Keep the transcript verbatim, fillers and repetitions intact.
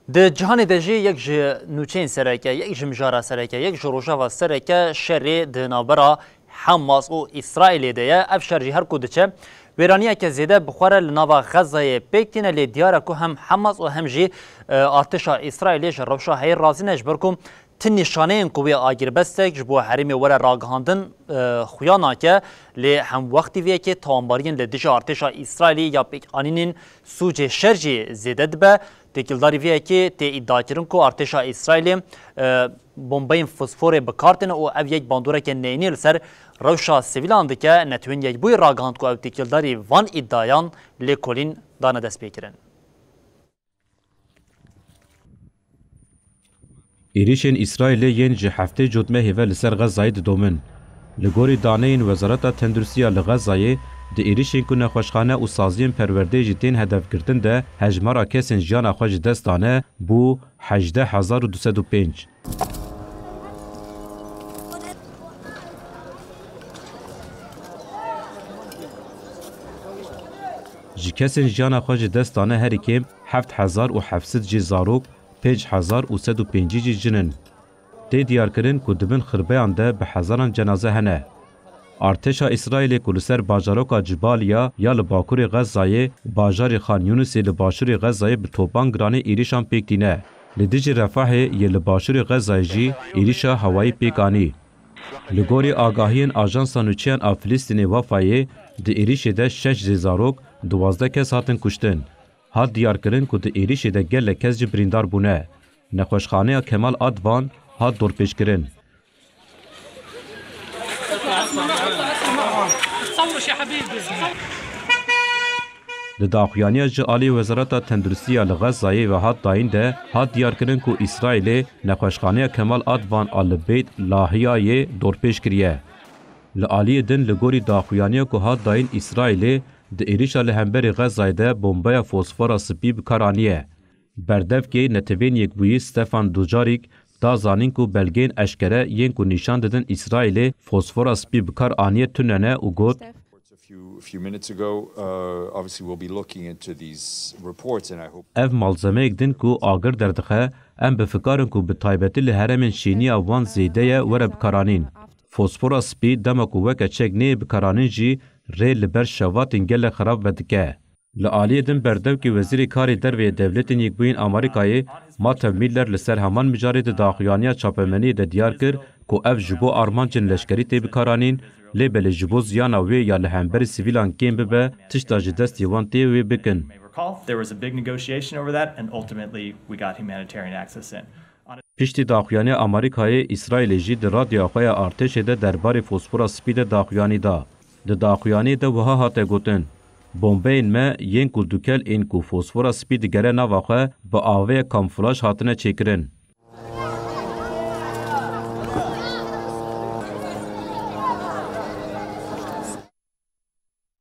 Di cihanê de jî yek ji nûçeyên sereke, yek ji mijara sereke, yek ji rojeva sereke şerê di navbera Hamas û Îsraîlê de ye. Ev şer jî her ku diçe, wêraniyeke zêde bi xwe re li nava Xezayê pêk tîne, lê diyar e ku hem Hamas û hem jî, e, artêşa Îsraîlê ji rewşa heyî razî ne, ji ber ku ti nîşaneyên ku wê agirbestek ji bo herêmê were ragihandin, e, xuya nake, lê hemwextî vê yekê tawanbariyên li dijî artêşa Îsraîlî ya pêkanînên sûcê şer jî zêde dibe. Têkildarî vê yekê tê îdiakirin ku artêşa Îsraîlê, e, bombeyên fosforê bi kar tîne û ev yek bandoreke neyînî li ser rewşa sivîlan dike. Netewên Yekbûyî ragihand ku ew têkildarî van îdiayan lêkolîn dane destpêkirin. Êrîşên Îsraîlê yên ji heftê cotmehê ve li ser Xezayê didomin. Li gorî daneyên Wezareta Tenduristiya li Xezayê, di êrîşên ku nexweşxane û saziyên perwerdeyê jî tên hedefgirtin de hejmara kesên jiyana xwe ji dest dane bû hejdeh hezar û du sed û pênc. Ji kesên jiyana xwe ji dest dane herî kêm heft hezar û heft sed jî zarok, pênc hezar û sed û pêncî jî jin in. Tê diyarkirin ku di bin xirbeyan de bi hezaran cenaze hene. Artêşa Îsraîlê ku li ser bajaroka Cibaliya ya li bakurê Xezayê û bajarê Xan Yûnisê li başûrê Xezayê bi topan giranê êrîşan pêk tîne. Li dijî Refahê yê li başûrê Xezayê jî êrîşa hewayî pêk anî. Li gorî agahiyên Ajansa Nûçeyan a Filistînê Wefayê, di êrîşê de şeş zêzarok, duwazdeh kes hatin kuştin. Hat diyarkirin ku di êrîşê de gelek kes jî birîndar bûne. Nexweşxaneya Kemal Advan hat dorpêçkirin. Di daxuyaniya ji alî Wezareta Tenduristiya li Xezayê ve hat dayîn de hat diyarkirin ku Îsraîlê nexweşxaneya Kemal Advan a li Beyt Lahiyayê dorpêç kiriye. Li aliyê din li gorî daxuyaniya ku hat dayîn Îsraîlê di êrîşa li hemberî Xezayê de bombeya fosfora spî bi kar aniye. Berdevkê Netewên Yekbûyî Stefan Dujarric da zanîn ku belgeyên eşkere yên ku nîşan didin Îsraîlê fosfora spî bi kar aniye tune ne û got, A few, a few minutes ago, uh, obviously we'll be looking into these reports and I hope Ev malzemeyek din ku agir derdixe, em bi fikar in ku bi taybetî li herêmên şêniya wan zêde ye were bikaranîn. Fosfora spî dema ku weke çek neyê bikaranîn jî rê li ber şevatên gelek xirab vedike. Li aliyê din berdevkê Wezîrê Karê Derve yê Dewletên Yekbûyîn Amerîkayê Matthew Miller li ser heman mijarê di daxuyaniya çapemeniyê de diyar kir ku ev ji bo armancên leşkerî tê bikaranîn, lê belê ji bo ziyana wê ya li hemberî sivîlan kêm bibe, tişta ji destê wan tê wê bikin. May recall, there was a big negotiation over that, and ultimately we got humanitarian access in. Piştî daxuyaniya Amerîkayê, Îsraîlê jî di radyoya xwe ya artêşê de derbarê fosfora spî de daxuyanî da. Di daxuyaniyê de wiha hate gotin, Bombeyên me yên ku dukel ên ku fosfora spî digere nava xwe bi avêya kamuflaj hatine çêkirin.